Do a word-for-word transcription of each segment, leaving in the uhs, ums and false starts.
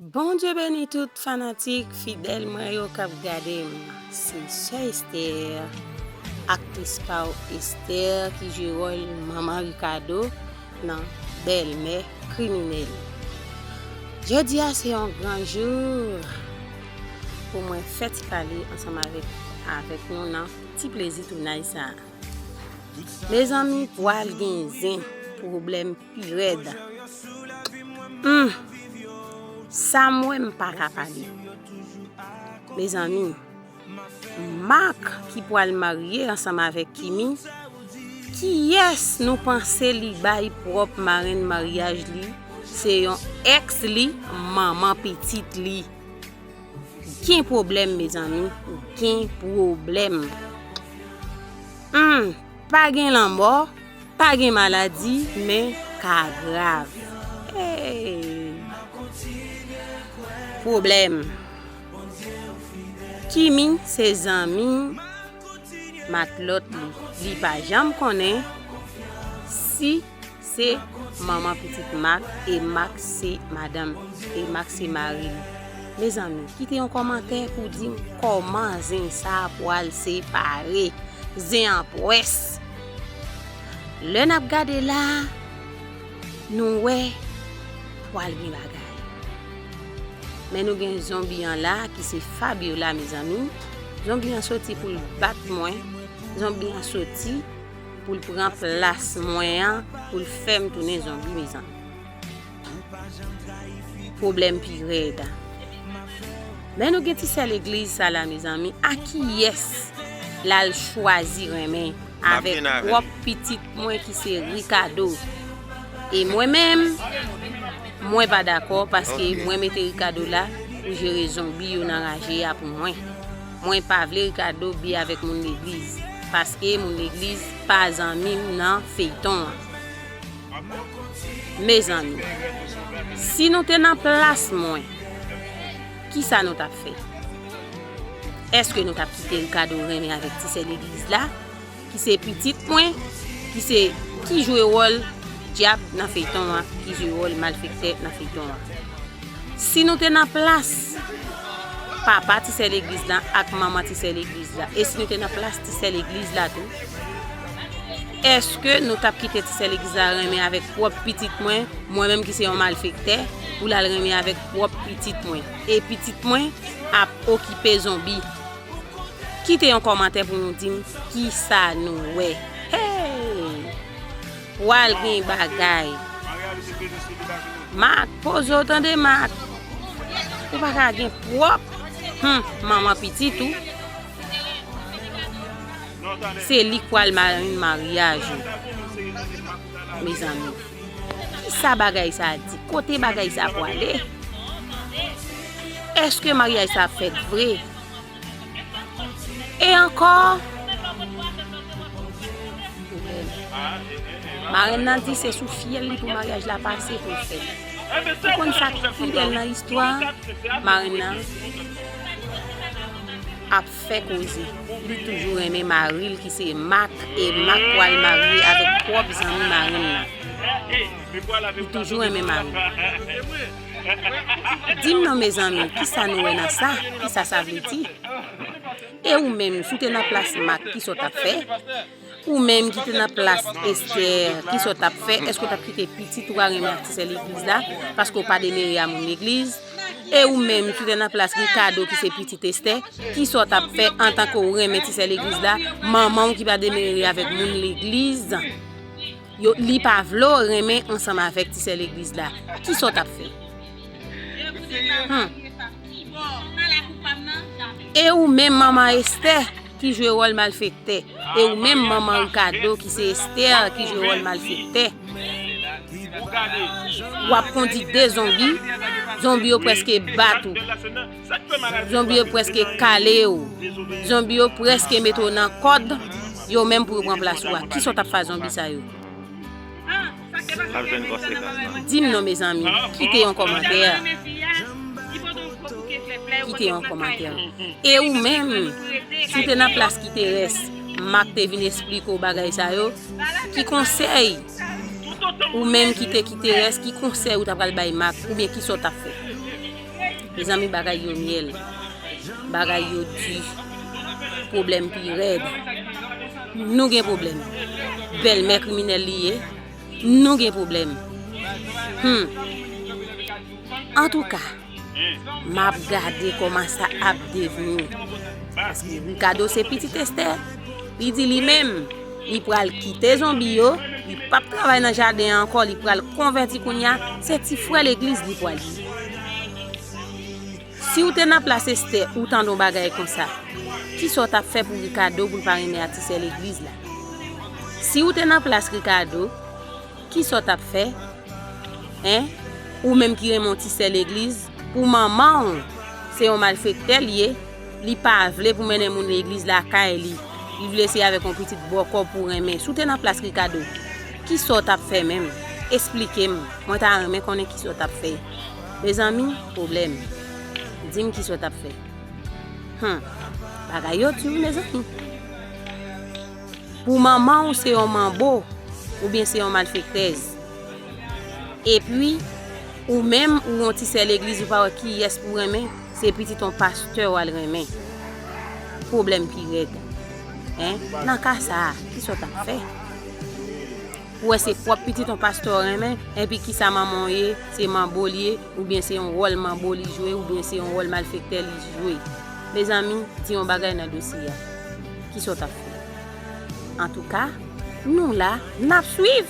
Bondye beni tout fanatik fidèl mwen yo k ap gade m. Se Sè Esther, aktris pa w Esther ki jwe wòl manman Ricardo nan Bèlmè Kriminèl. Jodi a se yon gran jou pou mwen fè ti pale ansanm avèk, avèk nou nan ti plezi tounaj sa a. Mezanmi, pwal gen zen, pwoblèm pi rèd. Hmm, sa m wè m pa ka pale. Mezanmi, Marc ki pwal marye ansanm avèk Kimi, kiyès nou panse li bay pwòp marenn maryaj li? Se yon èks li, manman pitit li. Gen pwoblèm, mezanmi, gen pwoblèm. Hmm, pa gen lanmò, pa gen maladi, men ka grav. Hey! Pwoblèm. Kimi se zanmi matlòt li. Li pa janm konnen si se manman pitit Marc e Marc se madanm, e Marc se mari li. Mezanmi, kite yon kòmantè pou di m kòman zen sa a pwal separe. Zen an pwès. Lè n ap gade la, nou wè pwal gen bagay. Men nou gen zonbi an la ki se Fabiola, mezanmi. Zonbi an soti pou l bat mwen. Zonbi an soti pou l pran plas mwen an, pou l fè m tounen zonbi, mezanmi. Pwoblèm pi rèd. Men nou gen ti sè legliz sa la, mezanmi. A kiyès l al chwazi renmen avèk pwòp pitit mwen ki se Ricardo? E mwen menm, mwen pa dakò paske mwen mete Ricardo la pou jere zonbi yo nan raje a pou mwen. Mwen pa vle Ricardo byen avèk moun legliz, paske moun legliz pa zanmi m nan feyton an. Mezanmi, si nou te nan plas mwen, kisa nou t ap fè? Èske nou t ap kite Ricardo renmen avèk ti sè legliz la, ki se pitit mwen, ki se, ki jwe wòl dyab nan feyton an, ki jwe wòl malfektè nan feyton an? Si nou te nan plas papa ti sè legliz la ak manman ti sè legliz la, e si nou te nan plas ti sè legliz la tou, èske nou t ap kite ti sè legliz la renmen avèk pwòp pitit mwen, mwen menm ki se yon malfektè, pou l al renmen avèk pwòp pitit mwen? E pitit mwen ap okipe zonbi. Kite yon kòmantè pou nou di m kisa nou wè. Hey! Pwal gen bagay. Marc, poze w tande, Marc. Ou pa ka gen pwòp, hmm, manman pitit ou. Se li k pwal marenn maryaj ou. Mezanmi, kisa bagay sa a di? Kote bagay sa a pwale? Èske maryaj sa a fèt vre? E ankò, marenn nan di se sou fyèl li pou maryaj la pase pou l fèt. Ou konn sa k pi bèl nan istwa a? Marenn nan ap fè koze. Li toujou renmen mari l ki se Marc, e Marc pwal marye avèk pwòp zanmi marenn nan. Li toujou renmen mari l. Di m non, mezanmi, kisa nou wè nan sa? Kisa sa vle di? E ou menm, si w te nan plas Marc, kisa w t ap fè? Ou menm ki te nan plas Esther, kisa w t ap fè? Èske w t ap kite pitit ou a renmen ak ti sè legliz la, paske w pa demere a moun legliz? E ou menm, si w te nan plas Ricardo, ki se pitit Esther, kisa w t ap fè antanke w renmen ti sè legliz la, manman w ki pa demere avèk moun legliz? Yo, li pa vle w renmen ansanm avèk ti sè legliz la. Kisa w t ap fè? Hmm. E ou menm, manman Esther, ki jwe wòl malfektè. E ou menm, manman Ricardo, ki se Esther, ki jwe wòl malfektè. W ap kondi de zonbi. Zonbi yo prèske bat ou. Zonbi yo prèske kale w. Zonbi yo prèske mete w nan kòd. Yo menm pou yo pran plas ou a. Kisa w t ap fè a zonbi sa yo? Di m non, mezanmi. Kite yon kòmantè. Kite yon kòmantè. E ou menm, si w te nan plas Kiterès, Marc te vin esplike w bagay sa yo, ki konsèy Ou menm ki te kite rès, ki konsèy ou ta pral bay Mak, oubyen kisa w t ap fè? Mezanmi, bagay yo myèl, bagay yo di, pwoblèm pi rèd. Nou gen pwoblèm. Bèlmè kriminèl li ye, nou gen pwoblèm. Hmm. Antouka, m ap gade kòman sa ap devni. Paske Ricardo se pitit Esther, li di li menm, li pral kite zonbi yo, li p ap travay nan jaden an ankò, li pral konvèti kounye a, se ti frè legliz li pral ye. Si w te nan plas Esther, ou tande yon bagay konsa, kisa w t ap fè pou Ricardo pou l pa renmen a ti sè legliz la? Si w te nan plas Ricardo, kisa w t ap fè? Hein? Ou menm ki renmen yon ti sè legliz, pou manman w, se yon malfektè li ye, li pa vle pou mennen moun legliz lakay li. Li vle se avèk yon pitit bòkò pou renmen. Si w te nan plas Ricardo, kisa w t ap fè menm? Esplike m. Mwen ta renmen konnen kisa w t ap fè. Mezanmi, pwoblèm. Di m kisa w t ap fè. Hmm. Bagay yo di wi, mezanmi. Pou manman w se yon manbo, oubyen se yon malfektèz. Epi, ou menm, ou yon ti sè legliz, ou pa wè kiyès pou renmen, se pitit yon pastè w al renmen. Pwoblèm pi rèd. Hein? Nan ka sa a, kisa w t ap fè? Ou wè se pwòp pitit yon pastè w renmen, epi kisa manman w ye, se manbo l ye, oubyen se yon wòl manbo li jwe, oubyen se yon wòl malfektè li jwe. Mezanmi, di yon bagay nan dosye a. Kisa w t ap fè? Antouka, nou la, n ap swiv.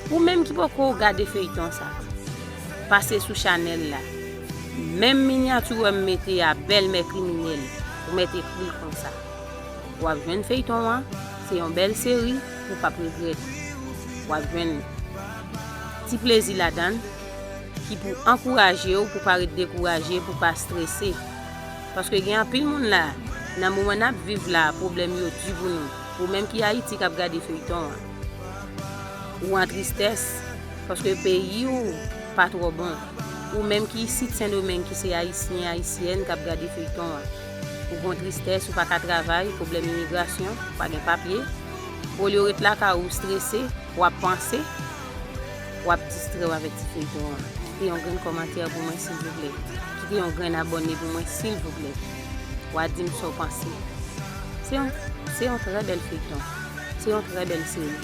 Ou menm ki poko gade feyton sa, pase sou chanèl la. Menm minyati wè m mete a, bèlmè kriminèl, ou mèt ekri l konsa. W ap jwenn feyton an, se yon bèl seri, ou p ap regrèt. W ap jwenn ti plezi ladan l, ki pou ankouraje w pou pa ret dekouraje, pou pa strese. Paske gen anpil moun la, nan moman n ap viv la, pwoblèm yo di pou nou. Ou menm ki Ayiti k ap gade feyton an, ou an tristès, paske peyi w pa twò bon. Ou menm ki isit Sendomeng, ki se Ayisyen, Ayisyèn k ap gade feyton an, ou gon tristès, ou pa ka travay, pwoblèm imigrasyon, ou pa gen papye. Olye w ret lakay ou, ou strese, w ap panse, w ap distrè w avèk ti feyton an. Kite yon grenn kòmantè pou mwen, silvouplè. Kite yon grenn abòne pou mwen, silvouplè. W a di m sa w panse. Se yon, se yon trè bèl feyton. Se yon trè bèl seri.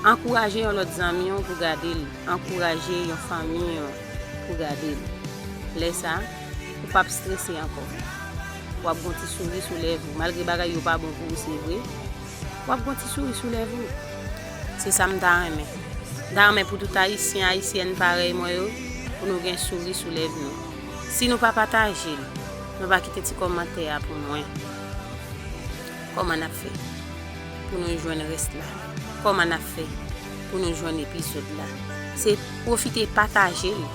Ankouraje yon lòt zanmi w pou gade l. Ankouraje yon fanmi w pou gade l. Lè sa, ou p ap strese ankò. W ap gon ti souri sou lèv ou. Malgre bagay yo pa bon pou ou, se vre, w ap gon ti souri sou lèv ou. Se sa m ta renmen. M ta renmen pou tout Ayisyen, Ayisyèn parèy mwen yo, pou nou gen souri sou lèv nou. Si nou pa pataje l, nou pa kite ti kòmantè a pou mwen. Kòman n ap fè pou nou jwenn rès la? Kòman n ap fè pou nou jwenn epizòd la? Se pwofite pataje l.